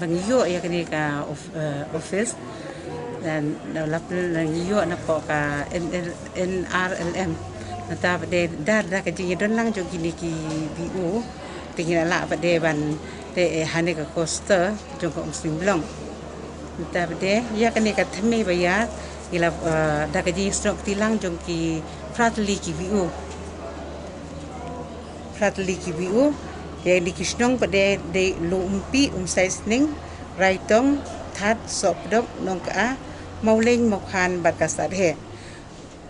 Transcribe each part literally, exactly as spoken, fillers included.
Ngi ïoh ïa kane ka of-, eh, office. Dan, eh, lap ngi ïoh na pok ka N R L M. Nata pat de da, da ka jingïadon lang jong kine ki V O. Te ngi la lah pat de ban te, eh, hane ka coaster jong ka Umsning Block. Nata pat de ïa kane ka thymmei ba ïar ngi la, eh, da ka jingsnoh kti lang jong ki phra tylli ki V O. Phra tylli ki V O. Ïa kine ki shnong pat de dei Lum Umpi, Umsaitsning, Raitong, Thad, Sohpdok, Nongka, Mawleng, Mawkhan bad ka Sadhe.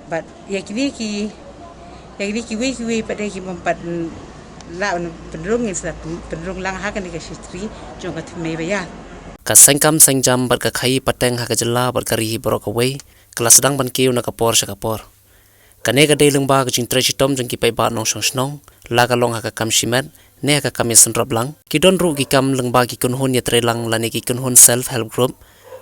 Bad ïa kine ki, ïa kine kiwei kiwei pat de kim pat lah ban pynrung, ngin sa pynrung lang ha kane ka shitri jong ka thymmei ba ïar. Ka seng kam seng jam bad ka khaïi pateng ha ka jylla bad ka ri hi baroh kawei ka la sdang ban kiew na ka por sha ka por. Kane ka dei lyngba ka jingtrei shitom jong ki paidbah nongshong shnong, la ka long ha ka kam shimet ne ha ka kam ïasynrop lang. Ki don ruh ki kam lyngba ki kynhun ïatrei lang lane ki kynhun self help group,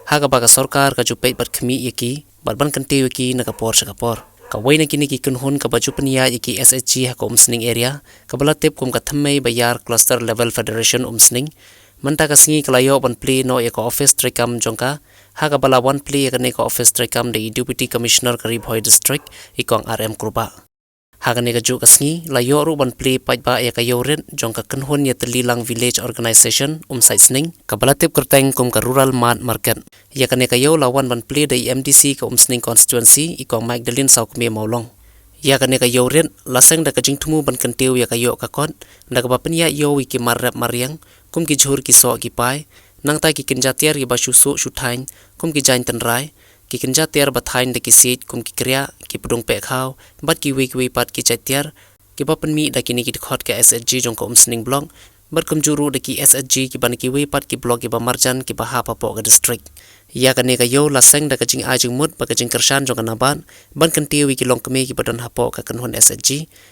ha kaba ka sorkar ka ju peit bad khmih ïa ki bad ban kyntiew ïa ki na ka por sha ka por. Kawei na kine ki kynhun kaba ju pynïaid ïa ki S H G ha ka Umsning area, kaba la tip kum ka Thymmei Ba Ïar Cluster Level Federation Umsning, mynta ka sngi ka la ïoh ban plie noh ïa ka office treikam jong ka, ha kaba la wan plie ïa kane ka office treikam da i Deputy Commissioner ka Ri Bhoi District, i Kong R M Kurbah. Ha kane kajuh ka sngi la ïoh ruh ban plie paidbah ïa ka ïew rit jong ka kynhun ïatylli lang Village Organisation Umsaitsning, kaba la tip kyrteng kum ka Rural Mart Market. Ïa kane ka ïew la wan ban plie da i M D C ka Umsning Constituency, i Kong Magdalene Sawkmie Mawlong. Ïa kane ka ïew rit la seng da ka jingthmu ban kyntiew ïa ka ïoh ka kot da kaba pynïaid ïew ïa ki mar rep mar riang, kum ki jhur ki soh ki pai, nangta ki kynja tiar kiba shu suh shu thaiñ kum ki jaiñ tynrai, ki kynja tiar ba thaiñ da ki siej kum ki kriah, ki pdung pehkhaw bad kiwei kiwei pat ki jait tiar kiba pynmih da kine ki dkhot ka S H G jong ka Umsning Block, bad kumjuh ruh da ki S H G kiba na kiwei pat ki block kiba marjan kiba hap hapoh ka district. Ïa kane ka ïew la seng da ka jingai jingmut bad ka jingkyrshan jong ka NABARD ban kyntiew ïa ki longkmie kiba don hapoh ka kynhun S H G,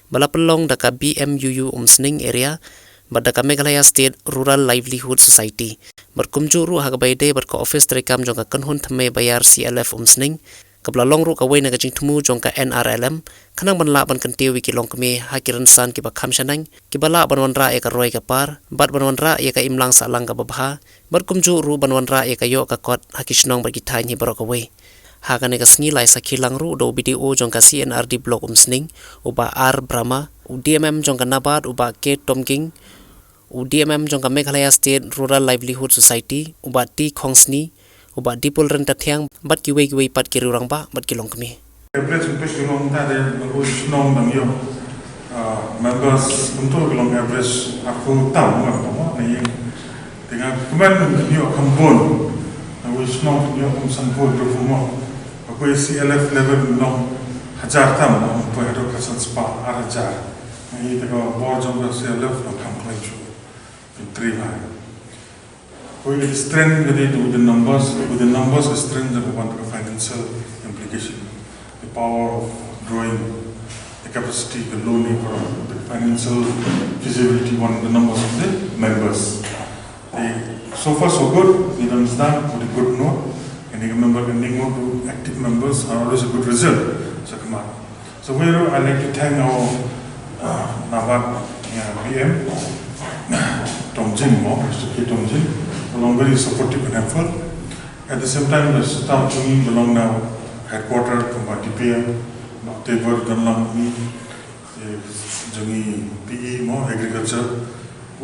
ba la pynlong da ka B M U U Umsning area bad da ka Meghalaya State Rural Livelihood Society, bad kumjuh ruh ha kaba ïadei bad ka office treikam jong ka kynhun Thymmei Ba Ïar C L F Umsning, kaba la long ruh kawei na ka jingthmu jong ka N R L M, khnang ban lah ban kyntiew ïa ki longkmie ha ki rynsan kiba kham shaneng, kiba lah ban wanrah ïa ka roi ka par bad ban wanrah ïa ka imlang sahlang kaba bha, bad kumjuh ruh ban wanrah ïa ka ïoh ka kot ha ki shnong bad ki thaiñ hi baroh kawei. Ha kane ka sngi la ïasakhi lang ruh da u B D O jong ka C and R D Block Umsning, u Bah R Brahma, u D M M jong ka NABARD, u Bah K Tomging, u D M M jong ka Meghalaya State Rural Livelihood Society, u Bah T Khongsni, u Bah Dipul Ryntathiang bad kiwei kiwei pat ki riewrangbah bad ki longkmie. Average pek ki long ta de, ba u shnong dang ïoh, ah, members kumto ki long average arphew tam, mo, mo, na ïing. Te nga kmen ïoh kham bun, na u shnong ïoh kum san phew, dua phew mo. Ba kawei C L F level long hajar tam, mo, poi haduh ka san spah ar hajar. Na ïing te ka bor jong ka C L F long kham khlaiñ shuh. Pyntrei bha. Kawei ka strength ka dei within numbers, within numbers ka strength jong ka wan ka financial implication, the power of drawing, the capacity, the loan, the financial feasibility, one of the numbers of the members. Te, so far so good, ngi dang sdang with a good note, and ngi member ka ngi ngut ruh active members are always a good result. So, come on. So we, I like to thank our, uh, NABARD, uh, B M, Tomjin, mo, Mister K Tomjin, along very supportive and helpful. At the same time, the staff jong ngi along now headquarter, from D P M, Bah Tebar, Danlang, ngi, eh, jong ngi P E, mo, agriculture,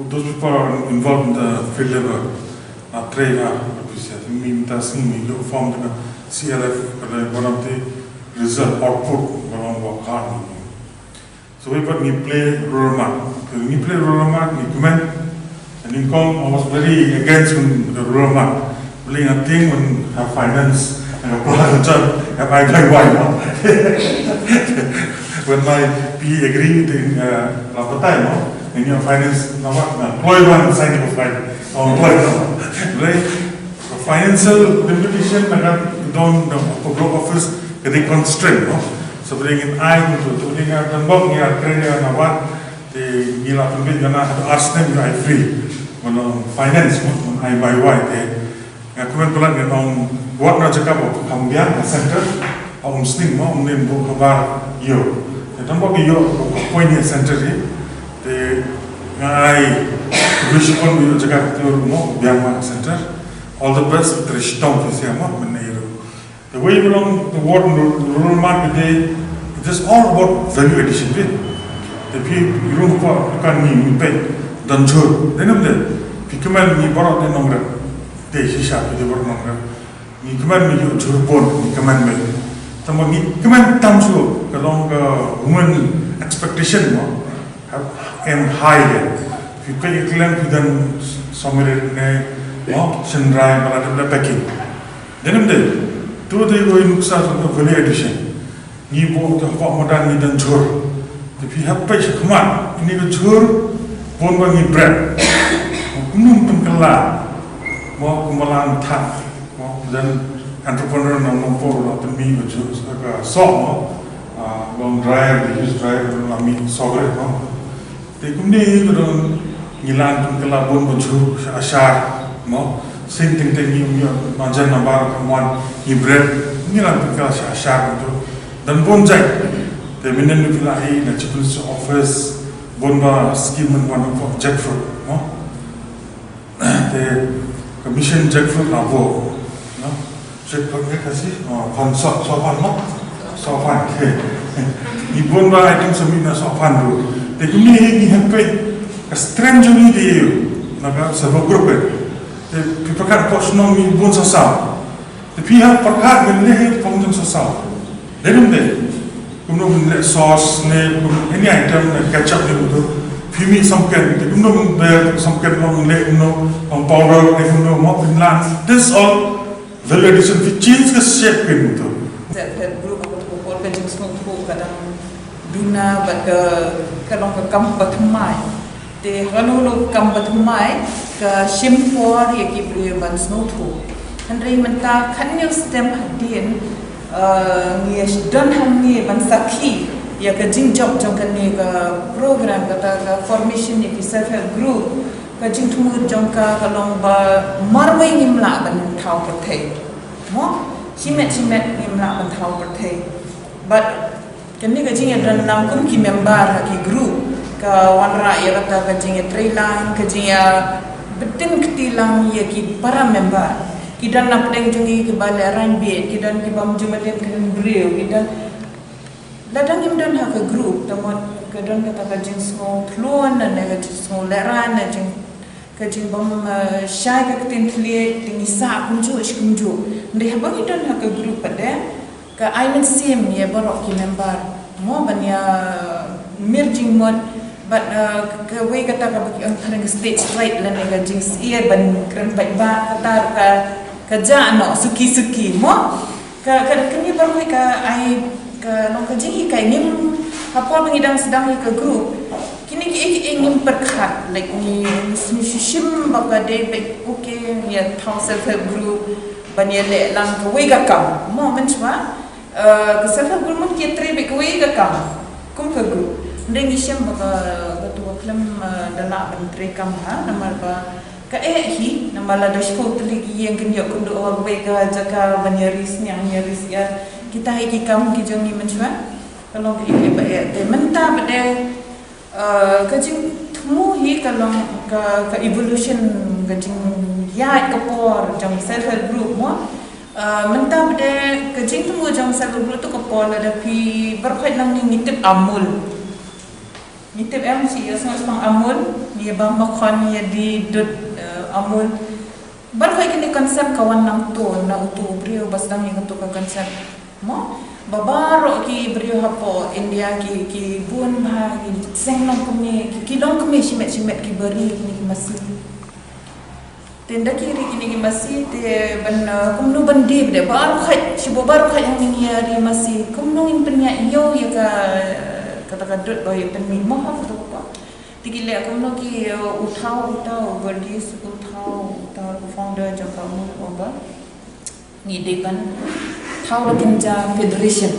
those people are involved in the field level. Na trei na, but we said, mi mynta sngi mi ïoh form da ka C L F, ka dei one of the result output ba long work hard. So we, but ngi plie Rural Mart. Ngi plie Rural Mart, ngi kmen. Nyngkong, I was very against the Rural Mart. Bad nga tieng mynta ha finance, nga plan jong, nga bai bai bai, no? When my P E agree, then, uh, la batai, no? Ngi ïa finance, na wat, na kloi ban sign ko file. Oh, kloi, no? Right? Financial limitation na ka don da block office ka dei constraint, no? So, bad ngin ai kumto, to, bad nga don bok, nga kren na wat, te ngi la pynbeit na ar snem ngi ai free. Ban long finance, no? Ban ai bai wai, te nga kmen palat ngi ong wat na jaka ba kham biang, na center, ha Umsning, mo, Umnen, Bungkhabar, ïoh. Te don bok ïoh, ba ka point ïa center hi. Te Ai, wish pun wi jaga tu mo biang ma center. All the best, trei shitom phi sia mo mynne ru. The way along the word rural market day, it is all about value addition, right? The phi ru ko kan ni mi pe dan jhur. Then the phi kemen ni borok de nongre. De shisha phi de borok nongre. Ngi kmen me ïoh jhur bun, ngi kmen me. Tangba ngi kmen tam shuh ka long ka human expectation mo. Em high ïa. Phi peit ïa klen phi don somewhere ne mo, shynrai ba la dep packing. Denim de. Tu de ko nuksa shuh ka value addition. Ngi bun te hok madan ngi don jhur. Te phi hap peit sha khmat. Ini ka jhur bun ba ngi bret. Kumno pynkylla. Mo kumba lang thang. Mo dan entrepreneur na Nongpoh la pynmih ka jhur ka soh mo. Ah, long dryer, the use dryer la mih soh bret mo. Te kumne ka don ngi lan pynkylla bun bun shu sha ashar mo. Sing teng teng ngi ym ïoh marjan nabar ka mon ngi bret ngi lan pynkylla sha ashar mo. Don bun jait. Te mynne ngi pynlah hi na Chief Minister Office bun ba scheme mynwan ko jackfruit mo. Te ka mission jackfruit la bo no. Jackfruit ne ka si, oh, phan so, so phan no. So phan ke. Ngi bun ba item sami na so phan ru. Te kini ngi hap peit ka strength jong ngi de na ka self help group. Te phi pyrkhat ko shnong ngi bun sa sa. Te phi hap pyrkhat ngi leh pong jong sa sa. Denim de. Kumno ngi leh sauce ne kumno any item ne ketchup ne kumno. Phi mih samken, te kumno ngi ber samken, kumno ngi leh kumno, kumno powder ne kumno mo pynlah. This all value addition phi change ka shape pynto. Self help group ka por ka jingsngewthuh ka dang duna bad ka, ka long ka kam ba thymmai. Te kano kano kam ba thymmai ka shim por ïa ki briew ban sngewthuh. Hynrei mynta khatnyiw stem hadien, eh, ngi don hangne ban sakhi ïa ka jingjop jong kane ka program kata ka formation ïa ki self help group. Ka jingthmu jong ka ka long ba marwei ngim lah ban thaw pyrthei. Mo, shimet shimet ngim lah ban thaw pyrthei. But kane ka jingïadon lang kum ki member ha ki group ka wanrah ïa kata ka jingïatreilang, ka jingïabtin kti lang ïa ki para member. Ki don na pdeng jong ngi kiba lehraiñ beit, ki don kiba ym ju mlien kren briew, ki don lada ngim don ha ka group, tangba ka don kata ka jingsngew thlun ne ka jingsngew lehraiñ ne jing ka jingbym, eh, shai ka ktien thylliej, te ngi sah kumjuh shi kumjuh. Hynrei haba ngi don ha ka group pat de ka ai mynsiem ïa baroh ki member. Mo ban ïa mir jingmut bad, eh, kawei kata kaba ki ong phareng ka stage fright lane ka jingsyier ban kren paidbah kata ka, ka jah noh suki suki mo. Ka, ka, kane baroh ka ai ka long ka jinghikai ngim ha por ba ngi dang sdang ïa ka group. Kine kiei kiei ngim pyrkhat, like, ngi, ngi shim ba ka dei beit, okay, ngi ïa thaw self help group ban ïa leh lang kawei ka kam. Mo mynshuwa, eh, ka self help group mut ki ïa trei beit kawei ka kam kum ka group. Hynrei ngi shim ba ka, katu ka khlem, eh, da lah ban trei kam ha, namar ba ka eh hi, namar lada shiphew tylli ki ïing kin ïoh kynduh ha kawei ka jaka ban ïa ri sniang ïa ri syiar. Kita hi ki kam ki jong ngi mynshuwa. Ka long kaei kaei ba eh te mynta ba dei, eh, ka jingthmu hi ka long ka, ka evolution, ka jingïaid ka por jong self help group mo. Eh, mynta ba dei ka jingthmu jong self help group tu ka por lada phi baroh khoit nangne ngi tip Amul. Ngi tip em shi ïa sngewsih Amul, ngi ïa bam makhon, ngi ïa die dud, eh, Amul. Baroh kine concept ka wan nangto na uto u briew ba sdang ïa kato ka concept. Mo, ba baroh ki briew hapoh India ki, ki bun bha, ki seng longkmie, ki, ki longkmie shimet shimet kiba ri kine ki masi. Te ynda ki ri kine ki masi te ban, uh, kumno ban die bad baroh khoit, shibun baroh khoit hangne ngi ïa ri masi, kumno ngin pynïaid ïew ïa ka, kata ka dud ba ïa pynmih mo ha kato ka. Te ki leh kumno ki, uh, u Thaw, u Thaw, u Gurdis, u Thaw, u Thaw, u founder jong ka Amul u ong ba ngi dei ban thaw da kynja federation.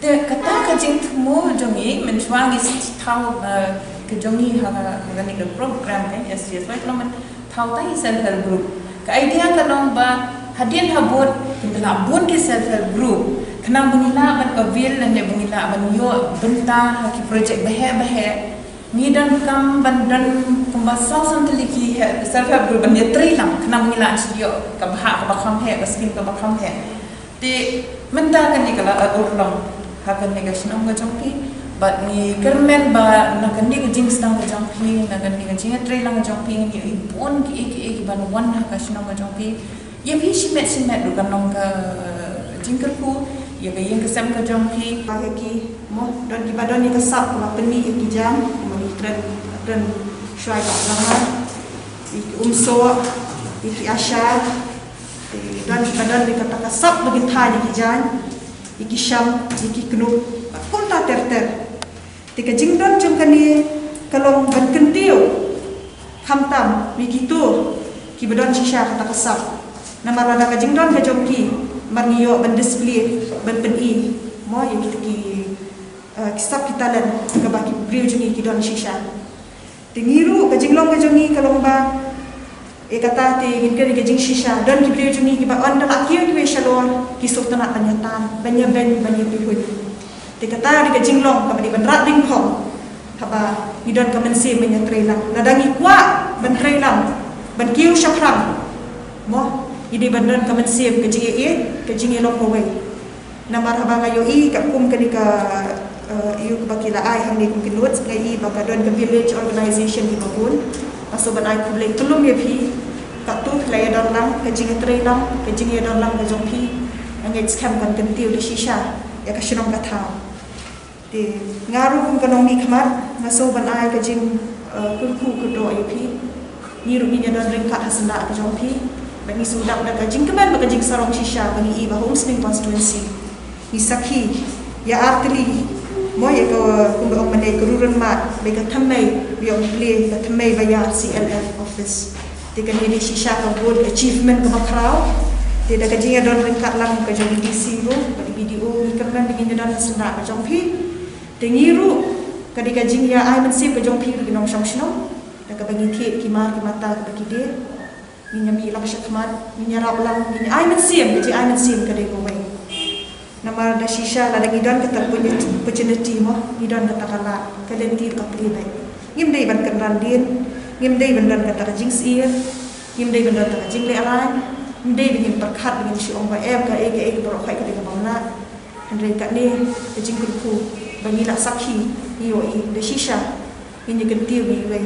Te kata ka jingthmu jong ngi mynshuwa ngi thaw, eh, ka jong ngi ha, ha kane ka program ka S C S Y ka long ban thaw tang ki self help group. Ka idea ka long ba hadien habud kin da lah bun ki self help group. Khnang ba ngi lah ban avail lane ba ngi lah ban ïoh bynta ha ki project baheh baheh. Ngi donkam ban don kumba saw san tylli ki self help group ban ïatrei lang khnang ba ngi lah shu ïoh ka bhah kaba kham heh, ka skim kaba kham heh. Te mynta kane ka la urlong ha kane ka shnong ka jong phi, bad ngi kyrmen ba na kane ka jingsdang ka jong phi, na kane ka jingïatrei lang ka jong phi, ngi ïohi bun kiei kiei kiban wan ha ka shnong ka jong phi. Ïa phi shimet shimet ruh kan long ka jingkyrkhu ïa ka ïing ka sem ka jong phi. Ba ïa ki mo don kiba don ïa ka sap kaba pynmih ïa ki jaiñ, mo ngi kren kren shuwa ïa ka jong ïa ki umsoh, ïa ki ASHA. Te don kiba don ïa kata ka sap ba kin thaiñ ïa ki jaiñ, ïa ki sham, ïa ki knup, bad kumta ter ter. Te ka jingdon jong kane ka long ban kyntiew khamtam ïa kito kiba don shisha kata ka sap. Namar lada ka jingdon ka jong ki, mar ngi ïoh ban display, ban pyni mo ïa kita ki, eh, ki sap ki talent kaba ki briew jong ngi ki don shisha. Te ngi ruh ka jinglong ka jong ngi ka long ba, eh, kata te ngin kren ka jingshisha, don ki briew jong ngi kiba ynda la kiew kiwei shalor ki sngewtynnat ban ïa tan, ban ïa beiñ, ban ïa pyrhuh. Te kata dei ka jinglong kaba dei ban rat ding phong. Haba ngi don ka mynsiem ban ïa trei lang, lada ngi kwah ban trei lang, ban kiew shaphrang, mo ngi dei ban don ka mynsiem ka jingïa, ka jingïalong kawei. Namar haba nga ïohi katkum kane ka, eh, ïa kaba ki la ai hangne kum ki notes, nga ïohi ba ka don ka village organization kiba bun. Nga sngewbha ban ai khublei kyllum ïa phi. Katto phi la ïa don lang ka jingïatrei lang, ka jingïadon lang ka jong phi. Nga ngeit skhem kan kyntiew da shisha ïa ka shnong ka thaw. Te nga ruh kum ka nongmihkhmat nga sngewbha ban ai ka jing, eh, kyrkhu kyrdoh ïa phi. Ngi ruh ngin ïa don ryngkat ha syndah ka jong phi. Bad ngi sngewdap da ka jingkmen bad ka jingsarong shisha ba ngi i ba ha Umsning constituency ngi sakhi ïa ar tylli, mo ïa ka, kumba ong mynne, ka ruh rynmat bad ka thymmei, ba ïoh plie ka thymmei ba ïar C L F office. Te kane dei shisha ka bun achievement kaba khraw. Te da ka jingïadon ryngkat lang ka jong i D C ruh bad i B D O, ngi kyrmen ba ngin ïa don ha syndah ka jong phi. Te ngi ruh ka dei ka jingïa ai mynsiem ka jong phi ruh ki nongshong shnong. Da kaba ngi thied ki mar ki mata kaba ki die, ngin ïa mih lang shakhmat, ngin ïarap lang, ngin ïa ai mynsiem, ka jingai mynsiem ka dei kawei. Namar da shisha lada ngi don kata ka opportunity mo, ngi don kata ka lad, ka lynti ka plie beit. Ngim dei ban kynran dien, ngim dei ban don kata ka jingsyier, ngim dei ban don kata ka jinglehrain, ngim dei ban ngin pyrkhat, ban ngin shu ong ba em kaei kaei ka baroh khoit ka dei kaba mlak. Hynrei kane ka jingkyrkhu ba ngi la sakhi, ngi ïohi da shisha, ngin ïa kyntiew ïa iwei